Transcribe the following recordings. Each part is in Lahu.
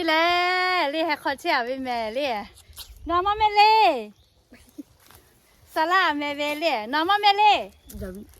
Te le, heh hk'aw chehˇ a ve mehˍ le. Nawˬ maˇ mehˍ le. Saˍlaˆ meh ve le, nawˬ maˇ mehˍ le.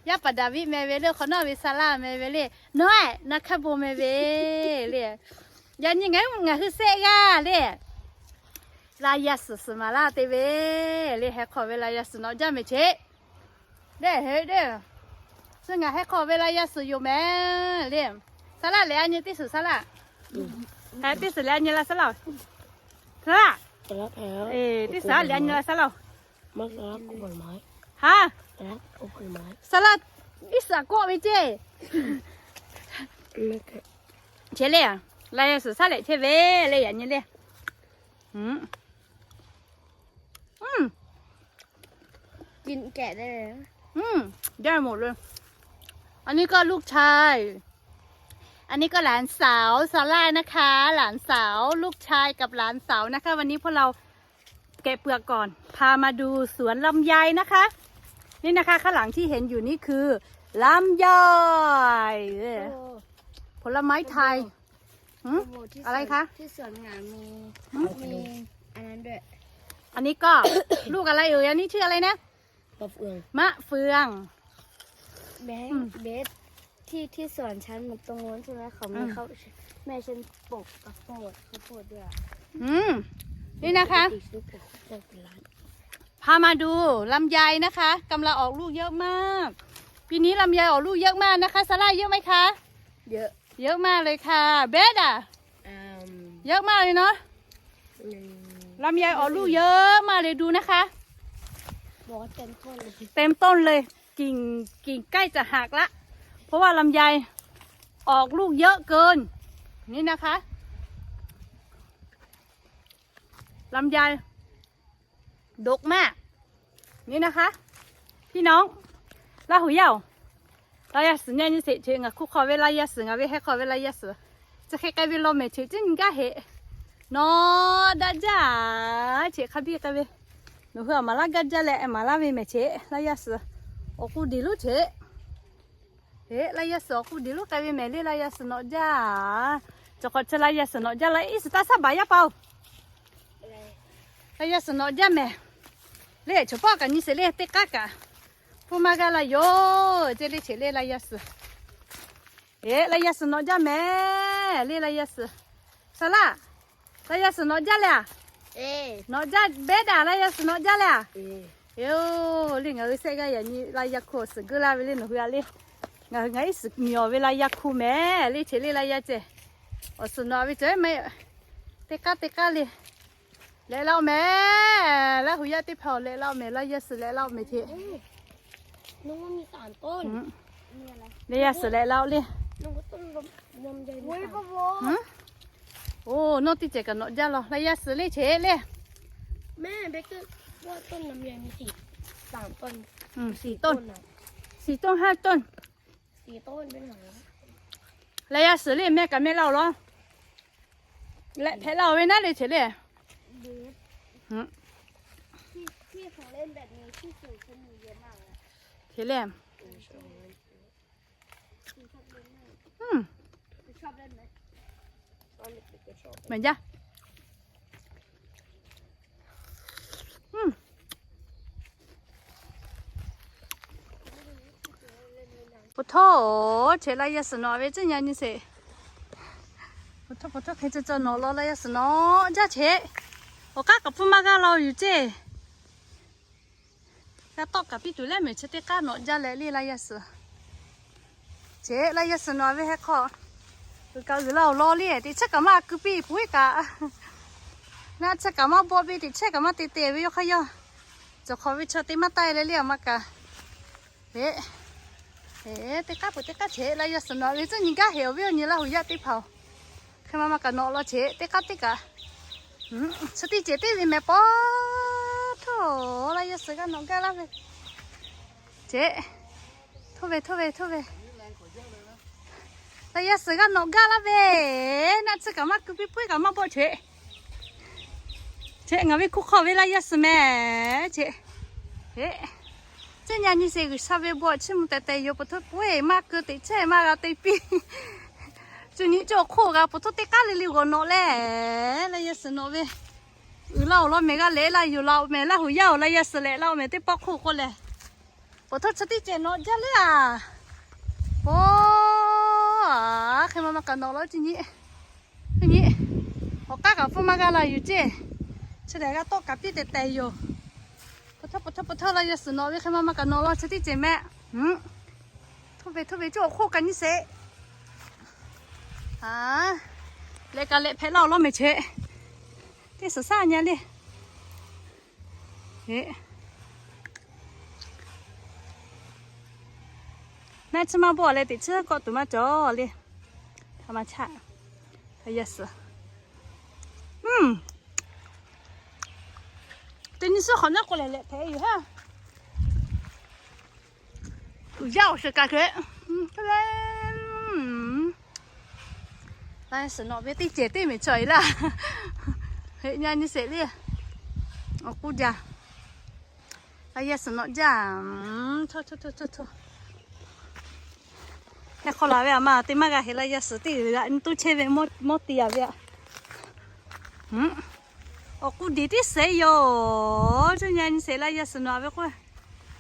Yaˇ paˍ Daˍviˆ meh ve le, hk'awꞈ nawˉ ve Saˍlaˆ meh ve le. Nawˬ-ehˉ, nawˬ hk'aˇ bon meh ve le. Yaꞈ nyi ngaˬ ngaˬ hui sehˆ g'aˇ le, laˇ yaˇ suhˍ suhˍ maˍ laˇ te ve le. Heh hk'aw ve laˇ yaˇ suhˍ nawꞈ jaˇ mehˍ cheˇ. Deˇ heˆ deˇ. Suh ngaˬ heh hk'aw ve laˇ yaˇ suhˍ yoˬ mehˍ le. Saˍlaˆ lehˬ a nyi teˇ suhˍ Saˍlaˆ. Teˇ suhˍ lehˬ a nyi la Saˍlaˆ. Saˍlaˆ. Teˇ suhˍ lehˬ a nyi la Saˍlaˆ. Haˉ. Saˍlaˆ iˉ suhˍ kawˆ ve ceˇ. Cheˇ le, laˇ yaˇ suhˍ Saˍlaˆ lehˬ chehˇ ve le yaꞈ nyi le. อืม ได้หมดเลย อันนี้ก็ลูกชาย อันนี้ก็หลานสาว ซาร่านะคะ หลานสาว ลูกชายกับหลานสาวนะคะ วันนี้พวกเราแกะเปลือกก่อน พามาดูสวนลำไยนะคะ นี่นะคะ ข้างหลังที่เห็นอยู่นี่คือลำไย ผลไม้ไทย หืม อะไรคะ ที่สวนงานมี มีอันนั้นด้วย อันนี้ก็ ลูกอะไรเอ่ย อันนี้ชื่ออะไรนะ มะเฟือง มะเฟือง เบส ที่ ที่สวนฉันมันตรงนู้นใช่ไหม เขามีข้าว แม่ฉันปลูกข้าวโพด ข้าวโพดด้วย อืม นี่นะคะ พามาดูลำไยนะคะ กำลังออกลูกเยอะมาก ปีนี้ลำไยออกลูกเยอะมากนะคะ ซาร่า เยอะไหมคะ เยอะ เยอะมากเลยค่ะ เบสอ่ะ เยอะมากเลยเนาะ ลำไยออกลูกเยอะมากเลย ดูนะคะ บอกว่าเต็มต้นเลย เต็มต้นเลย กิ่ง กิ่งใกล้จะหักละ เพราะว่าลำไยออกลูกเยอะเกิน นี่นะคะ ลำไย ดกมาก นี่นะคะ พี่น้อง Laˇ huˍ yaˇ-oˬ, laˇ yaˇ suhˍ nyi nyi sheˍ cheꞈ, ngaˬ hkuˇ hk'aw ve laˇ yaˇ suhˍ, ngaˬ ve heh hk'aw ve laˇ yaˇ suhˍ, chi hk'e k'ai ve law mehˍ cheꞈ, ciˉ nyi gaˇ heꞈ. Nawˬ daꞈ jaˇ cheꞈ hk'a biˇ k'ai ve, nawˬ hui a maˍ laˇ gaˇ jaˇ leh, a maˍ laˇ ve mehˍ cheꞈ, laˇ yaˇ suhˍ awˬ k'u diˬ lonˉ cheꞈ. Eˬ, laˇ yaˇ suhˍ awˬ k'u diˬ lonˉ k'ai ve mehˍ le, laˇ yaˇ suhˍ nawꞈ jaˇ. Cawˬ hk'awꞈ chi laˇ yaˇ suhˍ nawꞈ jaˇ la, iˉ suhˍ taˇ saˉ baˬ yaˇ paˍ-oˬ. Laˇ yaˇ suhˍ nawꞈ jaˇ mehˍ le, chaw paˆ kaꞈ nyi sheˍ le, teˇ k'aˉ kaꞈ hpu maˇ g'aˇ la yoˬ ceˇ le, cheꞈ le laˇ yaˇ suhˍ. Eˬ, laˇ yaˇ suhˍ nawꞈ jaˇ mehˍ le, laˇ yaˇ suhˍ. Saˍ laˇ, laˇ yaˇ suhˍ nawꞈ jaˇ le a? Nawꞈ jaˇ, Behˉ daꞈ laˇ yaˇ suhˍ nawꞈ jaˇ le a? Eˬ, le ngaˬ hui sehˆ g'aˇ yaꞈ nyi laˇ yaˇ hkuˇ awˬ suhˍ geuˆ laˇ ve le nawˬ hui a le. Ngaˬ hui ngaˬ iˉ suhˍ miˬ awˬ ve laˇ yaˇ hkuˇ mehˍ le, cheꞈ le laˇ yaˇ ceh. Awˬ suhˍ nawꞈ ve ceh maˇ, teˇ k'aˉ teˇ k'aˉ le. Leh laˇ-oˆ mehˍ. Laˇ huˍ yaˇ teˇ hpaˍ-oˬ, leh laˇ-oˆ mehˍ, laˇ yaˇ suhˍ leh laˇ-oˆ mehˍ cheꞈ. Laˇ yaˇ suhˍ leh laˇ-oˆ le. Oˇ, nawˬ teˇ cehˬ kaꞈ nawꞈ jaˇ law, laˇ yaˇ suhˍ le cheꞈ le. Laˇ yaˇ suhˍ le mehˆ kaꞈ mehˆ laˇ-oˬ law. Leh hpehꞈ laˇ-oˬ ve naˉ le cheꞈ le. Cheꞈ le. Mehˍ jaˇ. Pfuhˇ htawˇ cheꞈ, laˇ yaˇ suhˍ nawꞈ ve ciˉ nyi nyi sheˍ. Pfuhˇ htawˇ, pfuhˇ htawˇ hk'e cawˬ cawˬ nawꞈ law, laˇ yaˇ suhˍ nawꞈ jaˇ cheꞈ. Awˬ k'aˉ kaꞈ hpu maˇ g'aˇ law yoˬ ceˇ. G'a tawˆ kaꞈ piˇ tuˬ leh mehˍ chi teˇ k'aˉ nawꞈ jaˇ leh le laˇ yaˇ suhˍ. Cheꞈ, laˇ yaˇ suhˍ nawꞈ ve heh hk'aw uiˍ kaꞈ uiˍ la-oˬ law le, teꞈ chehˇ kaꞈ maˇ ku piˇ puiˉ kaꞈ, naˆ chehˇ kaꞈ maˇ bawˆ piˇ, teꞈ chehˇ kaꞈ maˇ te te ve yawˇ hk'aˇ yawˇ. Cawˬ hk'awꞈ ve chaw te maˇ taˆ leh le a ma kaꞈ. Eˬ, teˇ k'aˉ peuˬ teˇ k'aˉ cheꞈ, laˇ yaˇ suhˍ nawꞈ ve ciˉ nyi gaˇ heꞈ awˬ viˉ awˬ nyi Laˇ huˍ yaˇ teˇ hpaˍ-oˬ. Hk'e ma ma kaꞈ nawꞈ law cheꞈ, teˇ k'aˉ teˇ kaꞈ. Chi teˇ cehˬ teˇ ve mehˍ paw htawˇ, laˇ yaˇ suhˍ g'a nawꞈ gaˇ laˇ ve. Cheꞈ, htawˇ ve htawˇ ve htawˇ ve, laˇ yaˇ suhˍ g'a nawꞈ gaˇ laˇ ve. Naˆ tsuhˇ kaꞈ maˇ ku piˇ puiˉ kaꞈ maˇ bawˆ cheꞈ. Cheꞈ, ngaˬ ve hkuˇ hk'aw ve laˇ yaˇ suhˍ mehˍ cheꞈ. Eˬ, ciˉ nyi nyi sheˍ, G'uiˬsha ve bon chiˇ mvuh tehꞈ tehꞈ yoˬ, pfuhˇ htawˇ puiˉ maˇ ku, teꞈ chehˇ maˇ g'a te piˇ. Cuˇ nyi cuˇ awˬ hk'oˆ g'a po htoˇ teˇ k'aˉ le le g'awˬ nawꞈ leh, laˇ yaˇ suhˍ nawꞈ ve. Uiˍ laˇ awˬ lawn mehˍ g'a lehꞈ laˇ yoˬ laˇ awˬ mehˍ, laˇ huˍ yaˇ awˬ laˇ yaˇ suhˍ lehꞈ laˇ awˬ mehˍ teˇ pawˆ hk'oˆ k'oˆ leh, po htoˇ chi teˇ cehˬ nawꞈ jaˇ le a. Oˬ, hk'e ma ma kaꞈ nawꞈ law cuˇ nyi. Cuˇ nyi, awˬ k'aˉ kaꞈ pfuhˇ maˇ g'a la yoˬ ceˇ. Chi lehˬ g'a tawˆ kaꞈ piˇ tehˬ tehˬ yoˬ. Po htoˇ po htoˇ po htoˇ laˇ yaˇ suhˍ nawꞈ ve hk'e ma ma kaꞈ nawꞈ law chi teˇ cehˬ mehˍ. Htoˇ ve htoˇ ve cuˇ awˬ hk'oˆ kaꞈ nyi sheˍ. Lehꞈ kaꞈ lehꞈ hpehꞈ laˇ awˬ lawn mehˍ cheꞈ. Teˇ suhˍ shaˉ nyi le. Naˆ tsuhˇ maˇ bawˆ leh teꞈ tsuhˇ kawˆ tuˬ maˇ cawˬ le. Hk'a ma chaˆ. Yaˇ suhˍ, teˇ nyi suhˉ hk'awꞈ naˆ k'o lehˬ lehꞈ hpehꞈ yoˬ haˉ. Uiˍ jaˇ awˬ shiˍ kaꞈ hk'e. Laˇ yaˇ suhˍ nawꞈ ve teˇ cehˬ teˇ mehˍ chaw e laˇ. Heꞈ nyi nyi sheˍ le. Awˬ k'uˇ jaˇ. Laˇ yaˇ suhˍ nawꞈ jaˇ. Heh hk'aw laˬ ve aˬ ma te maˇ g'a heꞈ laˇ yaˇ suhˍ teˇ g'aꞈ nyi toˇ chehˇ ve mawˇ te yaꞈ ve aꞈ. Awˬ k'uˇ diˬ tiˉ sheˍ yoˬ. Cuˇ nyi nyi sheˍ laˇ yaˇ suhˍ nawꞈ ve k'o,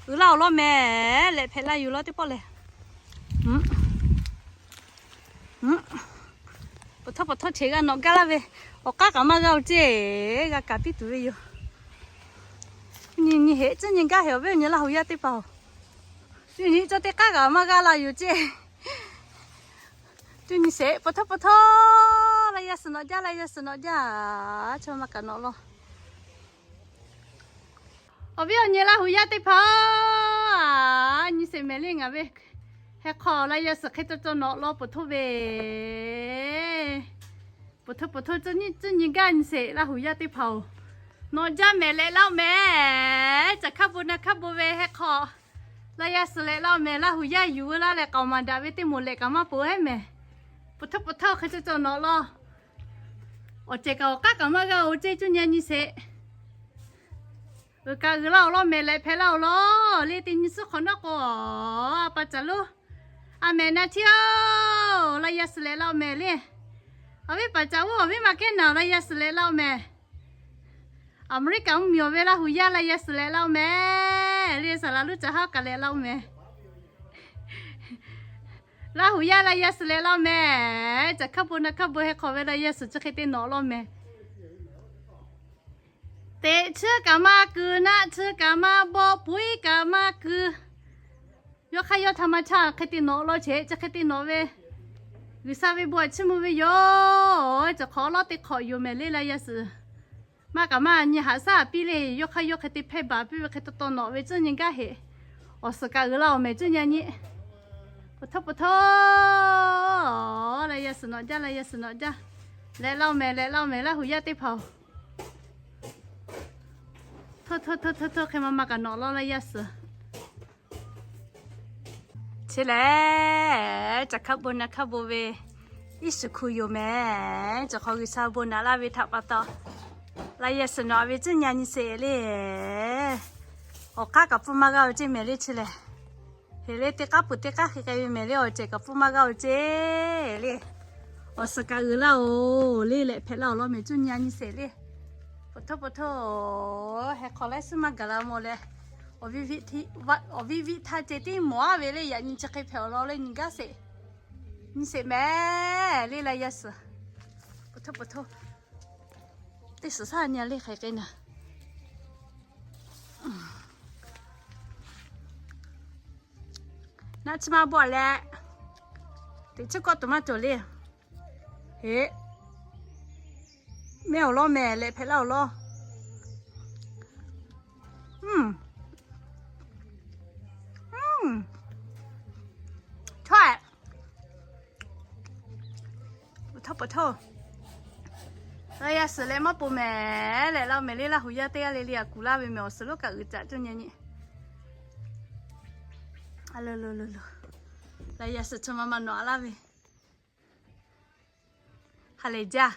uiˍ laˇ awˬ lawn mehˍ lehꞈ hpehꞈ laˇ yoˬ law teˇ pawˆ lehˬ. Po htoˇ po htoˇ cheꞈ g'a nawꞈ gaˇ laˇ ve, awˬ k'aˉ kaꞈ maˇ g'a-oˬ ceˇ, g'a kaꞈ piˇ tuˬ ve yoˬ. Nyi nyi heꞈ cuˇ nyi gaˇ heꞈ awˬ viˉ awˬ nyi laˇ huˍ yaˇ teˇ hpaˍ-oˬ. Cuˇ nyi cawˇ teˇ k'aˉ kaꞈ maˇ g'a la yoˬ ceˇ. Cuˇ nyi sheˍ po htoˇ po htoˇ laˇ yaˇ suhˍ nawꞈ jaˇ, laˇ yaˇ suhˍ nawꞈ jaˇ. Chaw ma kaꞈ nawꞈ law. Awˬ viˉ awˬ nyi laˇ huˍ yaˇ teˇ hpaˍ, nyi sheˍ mehˍ le ngaˬ ve. Heh hk'aw laˇ yaˇ suhˍ hk'e cawˇ cawˇ nawꞈ law po htoˇ ve. Po htoˇ po htoˇ cuˇ nyi gaˇ nyi sheˍ laˇ huˍ yaˇ teˇ hpaˍ-oˬ. Nawꞈ jaˇ mehˍ leh laˇ-oˆ mehˍ. Caˬ hkaˇ bon na hkaˇ bon ve heh hk'aw laˇ yaˇ suhˍ leh laˇ-oˆ mehˍ, laˇ huˍ yaˇ yuˬ veu laˇ leh k'aoˍ maˍ daꞈ ve teˇ moˍ lehꞈ kaꞈ maˇ poˬ heˉ mehˍ. Po htoˇ po htoˇ hk'e cawˇ cawˇ nawꞈ law. Awˬ cehˬ kaꞈ awˬ k'aˉ kaꞈ maˇ g'a-oˬ ceˇ, cuˇ nyi nyi sheˍ. Uiˍ kaꞈ uiˍ laˇ awˬ lawn mehˍ lehꞈ hpehꞈ laˇ awˬ lawn le, teˇ nyi suhˉ hk'awꞈ naˆ k'o, a pa caˬ loˉ, a mehˍ na htiˇ-oˬ, laˇ yaˇ suhˍ lehꞈ laˇ-oˆ mehˍ le. Awˬ viˉ paˍ caˬ oˇ awˬ viˉ ma kehˉ naˬ laˇ yaˇ suhˍ lehꞈ laˇ-oˆ mehˍ. Aˍmeˍriˆkaꞈ mvuhˇmiˬ awˬ ve laˇ huˍ yaˇ laˇ yaˇ suhˍ lehꞈ laˇ-oˆ mehˍ le. Saˍ laˍ loˉ caˬ haˉ kaꞈ lehꞈ laˇ-oˆ mehˍ. Laˇ huˍ yaˇ laˇ yaˇ suhˍ lehꞈ laˇ-oˆ mehˍ. Caˬ hkaˇ bon na hkaˇ bon heh hk'aw ve laˇ yaˇ suhˍ chi hk'e te nawꞈ law mehˍ. Teꞈ tsuhˇ kaꞈ maˇ keu, naˆ tsuhˇ kaꞈ maˇ bawˆ, puiˉ kaꞈ maˇ keu. Yawˇ hk'aˇ yawˇ htaꞈ ma chaˇ hk'e te nawꞈ law cheꞈ, chi hk'e te nawꞈ ve, G'uiˬsha ve bon aꞈ chiˇ mvuh ve yoˬ. Cawˬ hk'awꞈ lawˉ teˇ hk'awꞈ yoˬ mehˍ le laˇ yaˇ suhˍ. Maˇ kaꞈ maˇ nyi haꞈ shaˉ piˇ le, yawˇ hk'aˇ yawˇ hk'e te hpehˇ baˬ piˇ ve hk'e taw taw nawꞈ ve cuˇ nyi gaˇ heꞈ. Awˬ suhˍ kaꞈ uiˍ laˇ-oˬ mehˍ cuˇ nyi nyi. Po htoˇ po htoˇ laˇ yaˇ suhˍ nawꞈ jaˇ, laˇ yaˇ suhˍ nawꞈ jaˇ. Lehꞈ laˇ-oˬ mehˍ, lehꞈ laˇ-oˬ mehˍ laˇ huˍ yaˇ teˇ hpaˍ-oˬ. Htoˇ htoˇ htoˇ htoˇ hk'e ma ma kaꞈ nawꞈ law laˇ yaˇ suhˍ. Chi lehˬ, caˬ hkaˇ bon na hkaˇ bon ve iˉ shiˍ hku yoˬ mehˍ. Cawˬ hk'aw G'uiˬsha bon naꞈ laˇ ve htaꞈ pa taw, laˇ yaˇ suhˍ nawꞈ ve cuˇ nyi nyi sheˍ le. Awˬ k'aˉ kaꞈ pfuhˇ maˇ g'a-oˬ ceˇ mehˍ le chi lehˬ. Heˍ le teˇ k'aˉ peuˬ teˇ k'aˉ hk'e k'ai ve mehˍ le, awˬ cehˬ kaꞈ pfuhˇ maˇ g'a-oˬ ceˇ le. Awˬ suhˍ kaꞈ uiˍ laˇ-oˬ le, lehꞈ hpehꞈ laˇ awˬ lawn mehˍ cuˇ nyi nyi sheˍ le. Po htoˇ po htoˇ, heh hk'aw laiˉ suhˉ maˇ gaˬ la mawˬ leh, awˬ viˉ viˆ htaˇ ceh tiˉ mawˬ-aˉ ve le, yaꞈ nyi chi hk'e hpehꞈ awˬ lawn le nyi gaˇ sheˍ. Nyi sheˍ mehˍ le laˇ yaˇ suhˍ. Po htoˇ po htoˇ, teˇ suhˍ shaˉ nyi le hk'e k'ai naˍ. Naˆ tsuhˇ maˇ bawˆ leh, teꞈ tsuhˇ kawˆ tuˬ maˇ cawˬ le. Heꞈ, mehˆ awˬ lawn mehˍ lehꞈ hpehꞈ laˇ awˬ lawn. Chaw-e, po htoˇ po htoˇ, laˇ yaˇ suhˍ leh maˇ po mehˍ leh laˇ mehˍ le laˇ huˍ yaˇ teˇ g'aˇ le le aꞈ kuˬ laˇ ve mehˍ awˬ suhˍ lonˉ kaꞈ uiˍ caꞈ cuˇ nyi nyi. Laˇ yaˇ suhˍ chaw ma ma nawꞈ-a laˇ ve, ha lehˬ jaˇ.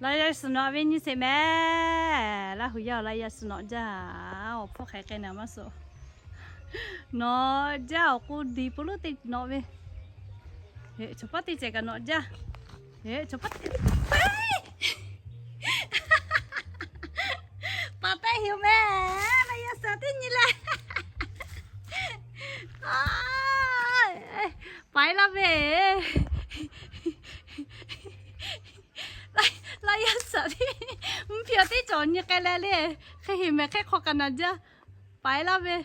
Laˇ yaˇ suhˍ nawꞈ ve nyi sheˍ mehˍ. Laˇ huˍ yaˇ awˬ laˇ yaˇ suhˍ nawꞈ jaˇ. Awˬ hpfuhˇ hk'aˬ hk'e k'ai naˍ maˇ suh. Nawꞈ jaˇ awˬ k'o diˬ po lonˉ te nawꞈ ve. Chaw paˉ teˇ cehˬ kaꞈ nawꞈ jaˇ. Chaw paˉ teˇ, pa taˆ heˍ meh, laˇ yaˇ suhˍ teˇ nyi leh, paiˉ laˇ ve. Laˇ yaˇ suhˍ teˇ, mvuhˇ hpiꞈ teˇ cawˬ nyi k'ai leh le, hk'e heˍ meh hk'e hk'aw kaꞈ naˬ jaˇ, paiˉ laˇ ve.